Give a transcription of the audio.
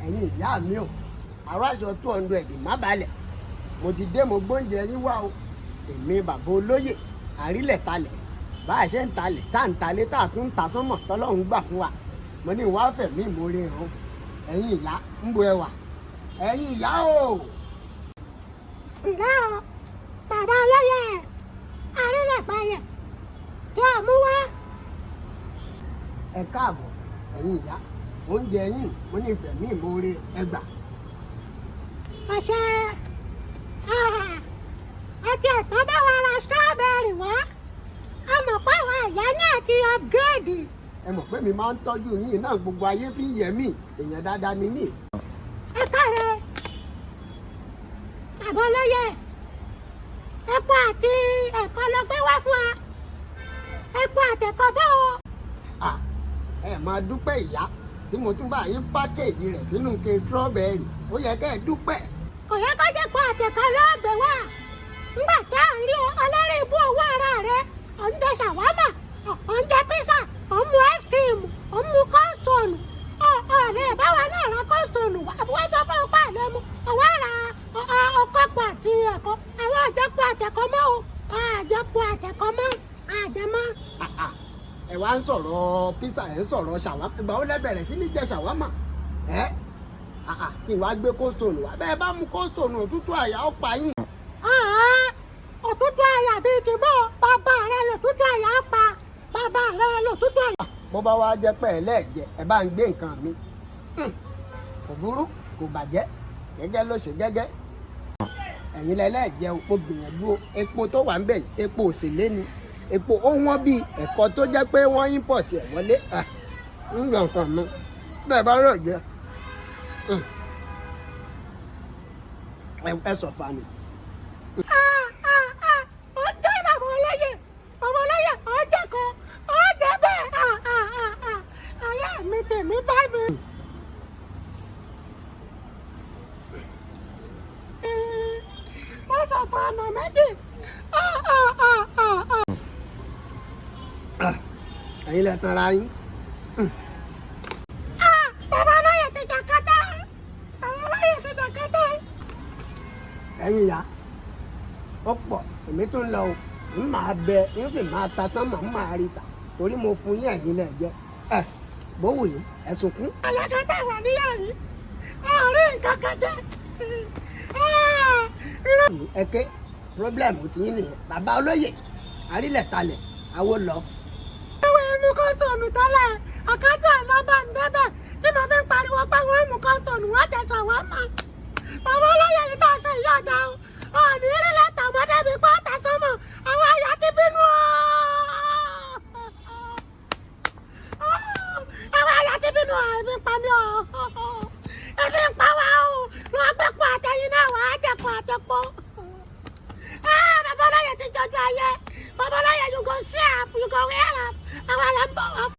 Ẹ̀yin ìyá mi o, aráṣọ 200 má balẹ̀. Mo ti dé, mo gbóúnjẹ yín wá o. Èmi bàbá olóyè àrílẹ̀ talẹ̀, bá a ṣe ń talẹ̀ tá à ń talé, tá a tún ń ta sánmọ̀ tọ́lọ́run gbà fún wa. Mo ní ìwà fẹ̀mí ìmoore hàn. Ẹ̀yin ìyá, ń bo ẹwà ẹ̀yin ìyá o. Ǹlẹ́ o, bàbá olóyè àrílẹ̀payẹ̀ kí ọ mú wá. Ẹ káàbọ̀, ẹ̀yin ìyá. Oúnjẹ yín, mo ní ìfẹ̀mí ìmoore ẹgbà. Ọ̀sẹ̀ àti ẹ̀tàn bá wa ra strawberry wá, a mọ̀ pé àwọn ìyá náà ti upgrade. Ẹ mọ̀ pé mi máa ń tọ́jú yín náà, gbogbo ayé fi ń yẹ mí, èèyàn dáadáa ni mí. Ẹ káre, bàbá olóyè. Epo àti ẹ̀kọ́ ló gbé wá fún wa, epo àtẹ̀kọ́ bó o. Ah, ẹ máa dúpẹ́ ìyá, tí mo tún bá yín package rẹ̀ sínú ke strawberry. Ó yẹ kẹ́ ẹ dúpẹ́. Kò yẹ kó jẹ́ pé àtẹ̀kọ́ ló gbé wá ńgbà tá à ń rí ọlọ́rìí ibú owó ara rẹ̀. Ò ń jẹ shawarma, ò ń jẹ pizza, ò ń mu ice cream, ò ń mu Cold Stone. Ọ̀rẹ́ báwa náà ra Cold Stone wá. Wọ́n sọ fún ọpá àlẹ́ mu ọwọ́ ra ọkọ̀pọ̀ àti ẹ̀kọ́. Àwọn àjẹpọ̀ àtẹ̀kọ́ mọ́ o, àjẹpọ̀ àtẹ̀kọ́ mọ́, àjẹmọ́. Ah, ah, ẹ wá ń sọ̀rọ̀ pizza, ẹ̀ ń sọ̀rọ̀ shawarma. Ìgbà wo lẹ bẹ̀rẹ̀ sí ní jẹ shawarma ẹ? Ah, ah, kí n wá gbé Cold Stone wá. Bẹ́ẹ̀ bá mu Cold Stone, òtútù àyà ó pa yín. Òtútù àyà bíi ti bọ́? Bàbá rẹ lòtútù àyà pa, bàbá rẹ lòtútù àyà. Bó bá wá jẹ́ pé ẹlẹ́ẹ̀jẹ̀, ẹ bá ń gbé nǹkan mi. Kò burú, kò bàjẹ́, gẹ́gẹ́ ló ṣe gẹ́gẹ́. Ẹ̀yin lẹ́lẹ́ẹ̀jẹ̀ o. Mo gbìyànjú o. Epo tó wà ń bẹ̀ yìí, epo òsèlé ni. Epo ó wọ́n bíi ẹ̀kọ́ tó jẹ́ pé wọ́n import ẹ̀ wọlé. Ah, ń gbà nǹkan mi bẹ́ẹ̀ bá rọ̀ jẹ́. Ẹ sọ fani. Ó jẹ́ bàbá olóyè, bàbá olóyè, ó jẹ́ kan, ó jẹ́ bẹ́ẹ̀. Ayé mi, tèmi bá mi. Ó sọ fún ọ̀nà méjì. Ẹ̀yin lẹ tanra yín. Bàbá olóyè ti jàkátà, bàbá olóyè ti jàkátà. Ẹ̀yin ìyá, ó pọ̀. Èmi tún lọ o. Ń máa bẹ, ń sì máa ta sánmà, ń máa rí ta torí mo fún yín, ẹ̀yin lẹ jẹ ẹ bówù yín, ẹ sunkún. Alákatá wà níyà yìí, ọ̀rẹ́ nǹkan kan jẹ́. Ẹ ké problem ti yín nìyẹn. Bàbá olóyè àrílẹ̀ talẹ̀, àwo lọ. Ìwé mú kó sọnù tẹ́lẹ̀, ọ̀kadà àlọ́bà ń débẹ̀ tí mo fi ń pariwo pé wọ́n mú kó sọnù, wọ́n tẹ̀sán wọ́n mọ̀. Bàbá olóyè yìí tó ṣe yí ọ̀dà o, ọ̀ọ́nì rí lẹ́tà mọ́ débi pé ọ̀tà sọ́mọ̀. Àwọn àyà ti bínú o, àwọn àyà ti bínú o. Ebi ń pa mí o, ebi ń pa wá o. Wọ́n gbé pọ̀ àtẹ̀yìn náà, wọ́n á jẹ̀kọ̀ àtẹ̀pọ̀. Bàbá olóyè ti jọjú ayé. Bàbá olóyè, you go see am, you go hear am. Àwọn àlà ń bọ̀ wá.